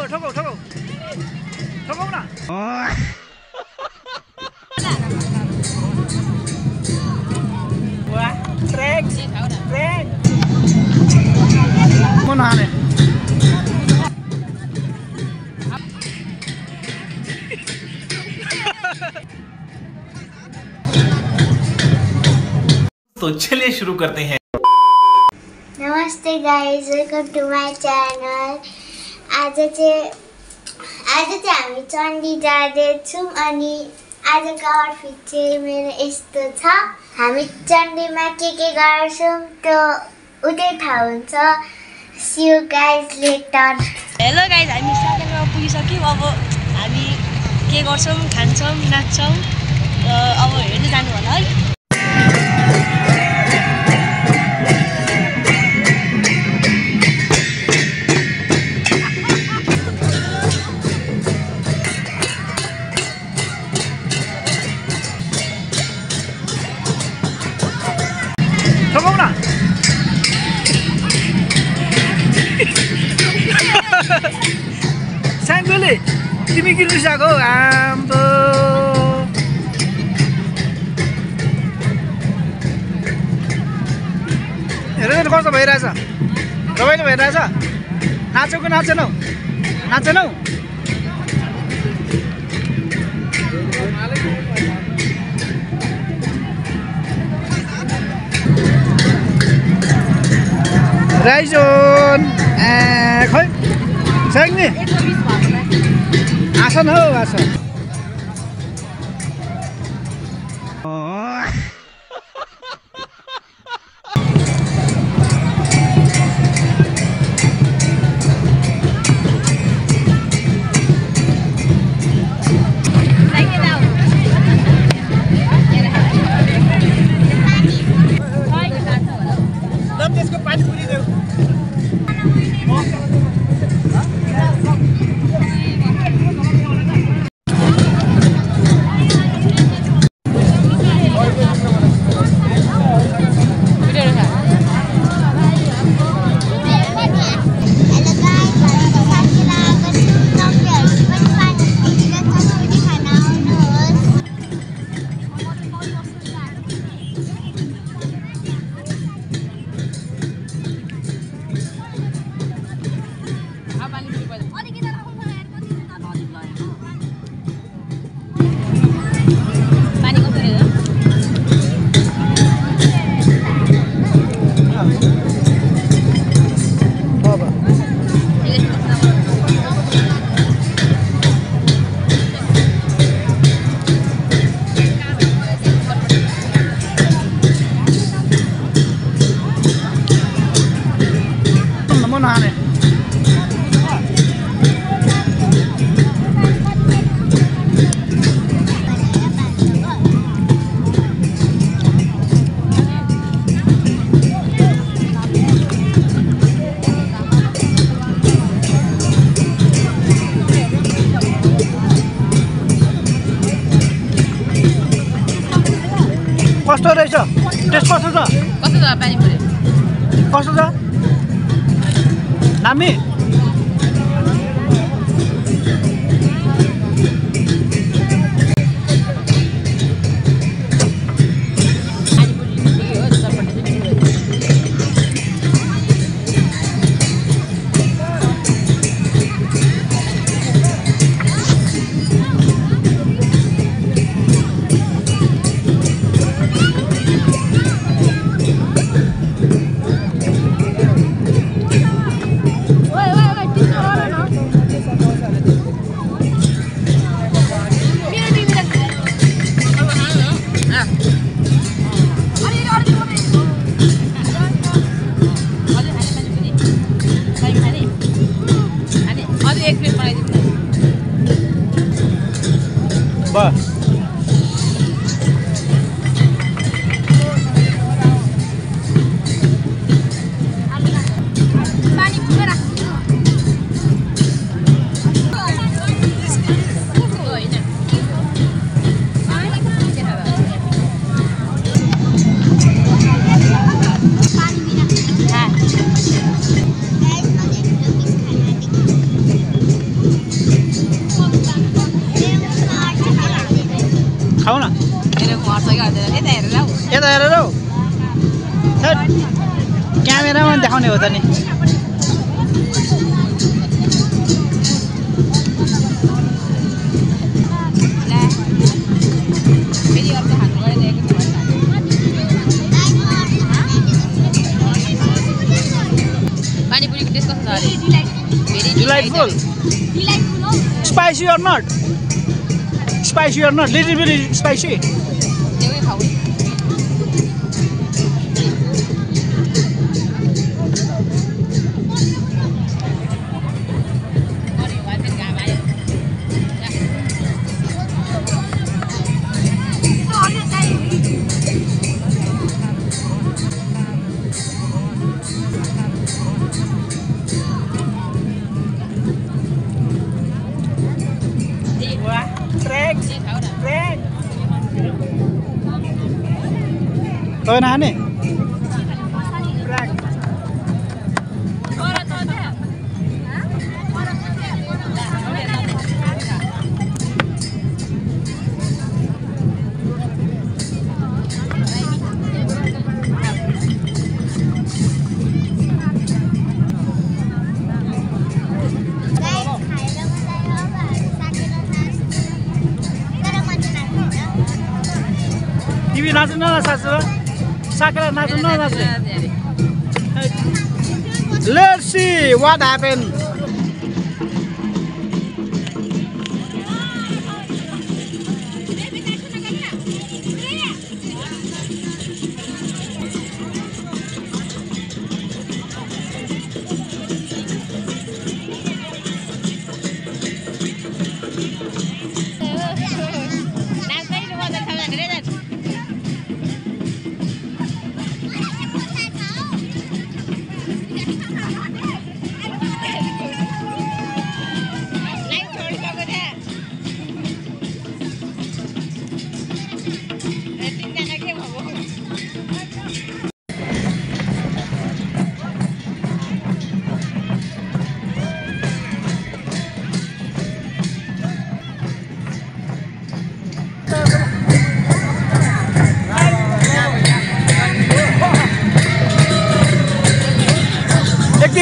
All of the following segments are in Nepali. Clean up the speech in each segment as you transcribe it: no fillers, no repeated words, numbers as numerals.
ठोकौ ठोकौ ठोकौ न वाह ट्रेक ट्रेक मन हाने तो चलिए शुरू करते हैं। नमस्ते guys, welcome to my channel. आज चाहिँ हामी चण्डी जाँदैछौँ अनि आजको आउटफिट चाहिँ मेरो यस्तो छ। हामी चण्डीमा के गर्छौँ त्यो उतै थाहा हुन्छ। See you guys later. Hello guys, हामी साकेलामा पुगिसक्यौँ। अब हामी के गर्छौँ, खान्छौँ, नाच्छौँ। अब हेर्नु जानु होला है। साङ्गोले तिमी किन रिसाएको आम्बो हेर कस्तो भइरहेछ रमाइलो भइरहेछ नाचेको नाचेनौ नाचेनौ राइजोन खै साङ्ने आसन हौ आसन कस्तो रहेछ टेस्ट कस्तो छ पानीपुरी कस्तो छ नामी बस खाऊ न यता हेरेर हौ क्यामेरामा देखाउने हो त नि पानीपुरीको टेस्ट कस्तो छ अरे Delightful. Spicy or not? Spicy or not? Little bit spicy. एउटै खाऊ Tôi nán này. TV naच्नु न सासु साकेला नाच्नु न नाच्नु Let's see what happened.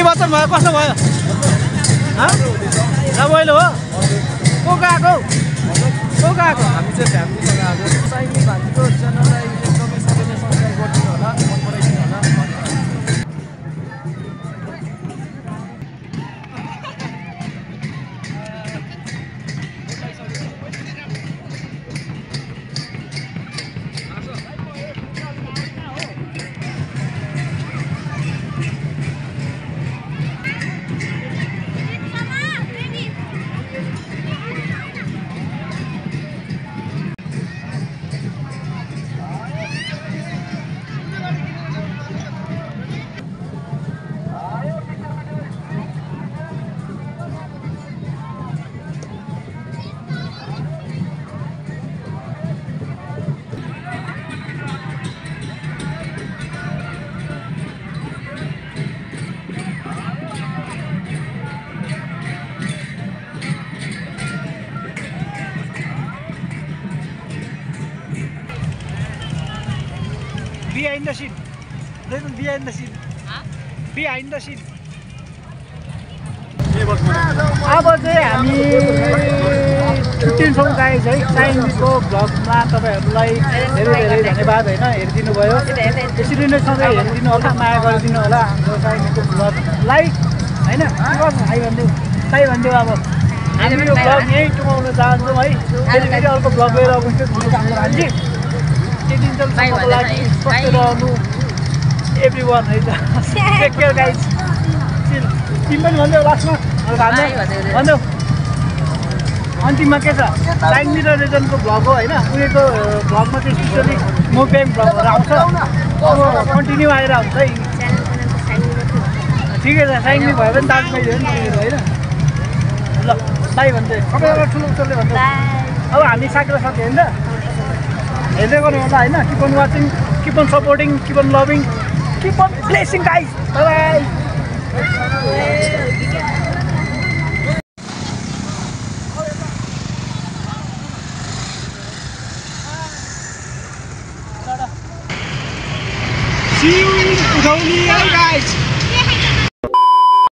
Bachchan भयो कस्तो भयो रमाइलो हो को गएको हामी चाहिँ फ्यामिलीसँग आज साइनी भान्जीको च्यानललाई एकदमै सबैले सब्स्क्राइब गरिदिनु होला मन पराइदिनु होला Behind the scene. Little behind the scene. Behind the scene. अब चाहिँ हामी छुट्टिन्छौँ गाइस है चाइनिजको भ्लगमा तपाईँहरूलाई धेरै धेरै धन्यवाद होइन हेरिदिनु भयो यसरी नै सधैँ हेरिदिनु होला माया गरिदिनु होला हाम्रो चाइनिजको भ्लगलाई होइन साई भनिदेऊ अब हामी यो भ्लग यहीँ टुङ्गाउन चाहन्छौँ है फेरि अर्को भ्लग लिएर आउँछु भान्जी त्यति दिनको लागि स्वस्थ रहनु एभ्रिवान है त टेक केयर गाइस तिमी पनि भनिदेऊ लास्टमा भनिदेऊ अन्तिममा के छ चाइनिज र रिजनको भ्लग हो होइन उयोको भ्लगमा चाहिँ स्पेसली मोपेङ भ्लगहरू आउँछ अब कन्टिन्यू आएर हुन्छ है ठिकै छ चाइनिज भयो भने दार्जिलिङ होइन ल बाई भन्छ सबैजना ठुलो उत्तरले भन्छ अब हामी साकेला साथी होइन हेर्दै गर्नु होला होइन keep on watching keep on supporting keep on loving keep on blessing guys bye See you in Udauli, guys.